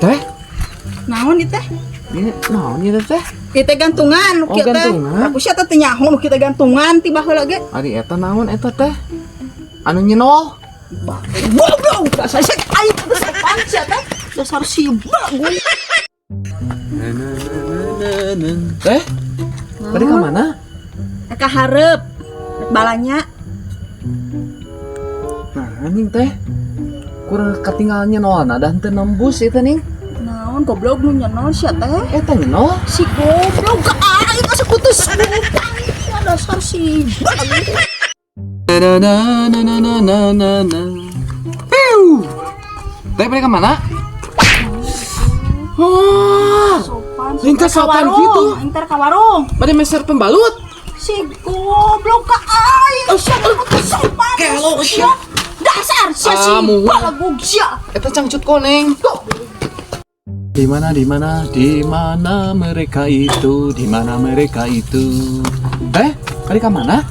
Teh, Naon ieu teh? Ini naon ieu teh? Ieu teh gantungan nu Oh, kieu teh. gantungan. Aku sia teh teu nyaho nu kieu teh gantungan ti baheula ge. Ari eta naon eta teh? Anu nyenol. Goblok, dasar sia aing teh sopan sia teh. Dasar si bagus. Teh, bari ka mana? Ka hareup. Balanya. Nah, anjing teh. Kurang ketinggalan nyenolna dan teu nembus eta ning. Naon goblok nu nyenol sia teh? Eta nyenol. Si goblok ka aing asa kutus utang sia dasar si bagus. Na na na na na na na na. Piu. Teh, bari ka mana? Oh, Sopan. Aing teh sopan Ka warung, gitu. Aing teh ka warung. Bade meser pembalut. Si goblok ka aing sia teh kutus sopan. Gelo sia. Dasar sia si Ah, mual. balagug sia. Eta cangcut koneng. Di mana, di mana, di mana mereka itu? Di mana mereka itu? Eh, kali ka mana?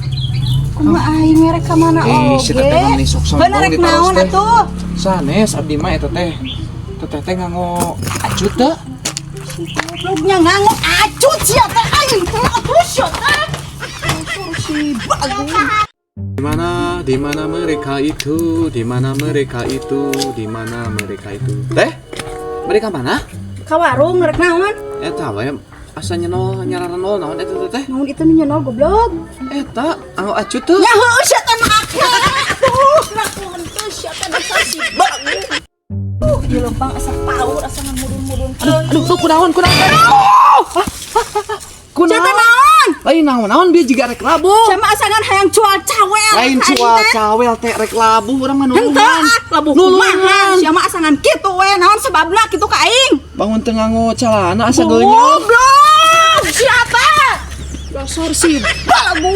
Kumaha aing ngerek ka mana Eh, oge? si teteh mah meni sok sombong Bener rek ditaros naon teh. atuh? Sanes abdi mah eta teh. Teteh teh nganggo acut teh. Si gobloknya nganggo acut sia teh aing teh atuh sia teh. Dasar si bagus. Di mana, di mana mereka itu? Di mana mereka itu? Di mana mereka itu? Teh, mereka mana? Ka warung rek naon? Eta we asa nyenol nyararan naon eta teh teh? Naon itu nu nyenol goblok? Eta nganggo acut teh. Ya heueuh sia teh make. Atuh, lakuan teh sia teh dasar si bagus. Ieu lempang asa paur asa ngamudun-mudun. Aduh, tuh kunaon kunaon. Sia teh Kunaon? naon? Lain naon-naon dia juga rek labuh. Sia mah asangan hayang cual cawel. Lain ka aing cual teh. cawel teh rek labuh urang mah Henteu nulungan. ah, labuh kumaha? Sia mah asangan kitu we, naon sebabna kitu ka aing? Bangun teu nganggo calana asa geunyeuh. Goblok! Siapa? Dasar si balagu.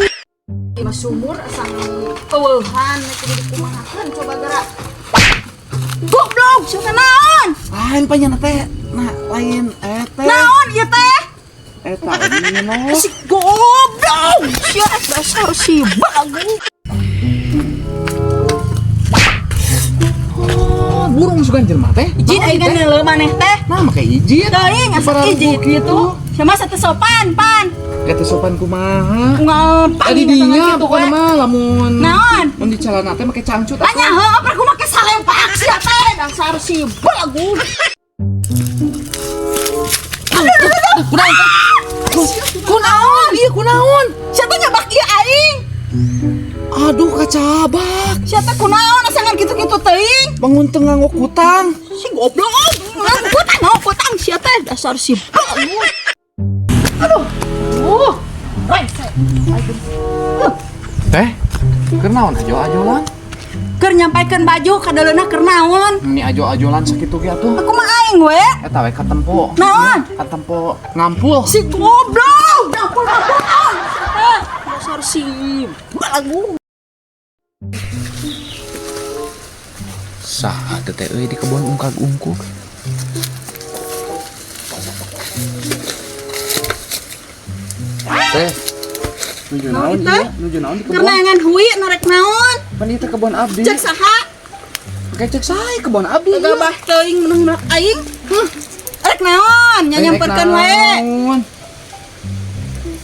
Mas sumur asa eueuhan kudu dikumahakeun coba gerak. Goblok, siapa naon? Lain panyana teh. Nah, lain eta. Naon ieu teh? Eta ini nyenol. Si goblok! Sia dasar si balagu. Oh, burung sugan jelema teh. Izin aing kan neuleuh maneh teh. Nah, make izin. Teuing asa Barang izin gitu. gitu. Sia mah teu sopan, pan. Kata sopan kumaha? Unggal Tadi dinya pokoknya mah lamun Naon? mun di calana teh make cangcut atuh. Tanya heuh, apa aku make salempak sia teh dasar si balagu. Kunaon? Kunaon? Iya kunaon? Sia teh nyabak ieu aing. Aduh kacabak. Sia teh kunaon asangan kitu-kitu teuing. Bangun teu nganggo kutang. Si goblok. Kutang, oh, kutang sia teh dasar si balagu. Aduh. Rese. Teh, keur naon ajo-ajolan? Keur nyampaikeun baju kadaleuna keur naon? Ini ajo-ajolan sakitu ge atuh. Aku mah aing we. Eta we katempo. Naon? Katempo ngampul. Si goblok. Dapur dapur. Dasar si balagu. Saha teh teh euy di kebon ungkag-ungkug. Teh, nuju naon Naon teh? ieu? Nuju naon di Keur kebon? neangan hui narek naon? Pan ieu teh kebon abdi. Cek saha? Kayak cek saha kebon abdi. ieu. Gabah teuing menung aing. Huh. Rek naon? Rek Nyanyamperkeun wae. naon?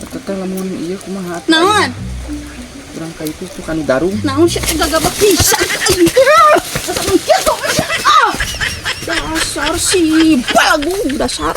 Eta teh lamun ieu kumaha atuh? Naon? Urang ka itu tuh kanu garung. Naon sih gagabah pisan aing. Dasar kitu. Ah. Dasar si balagu dasar.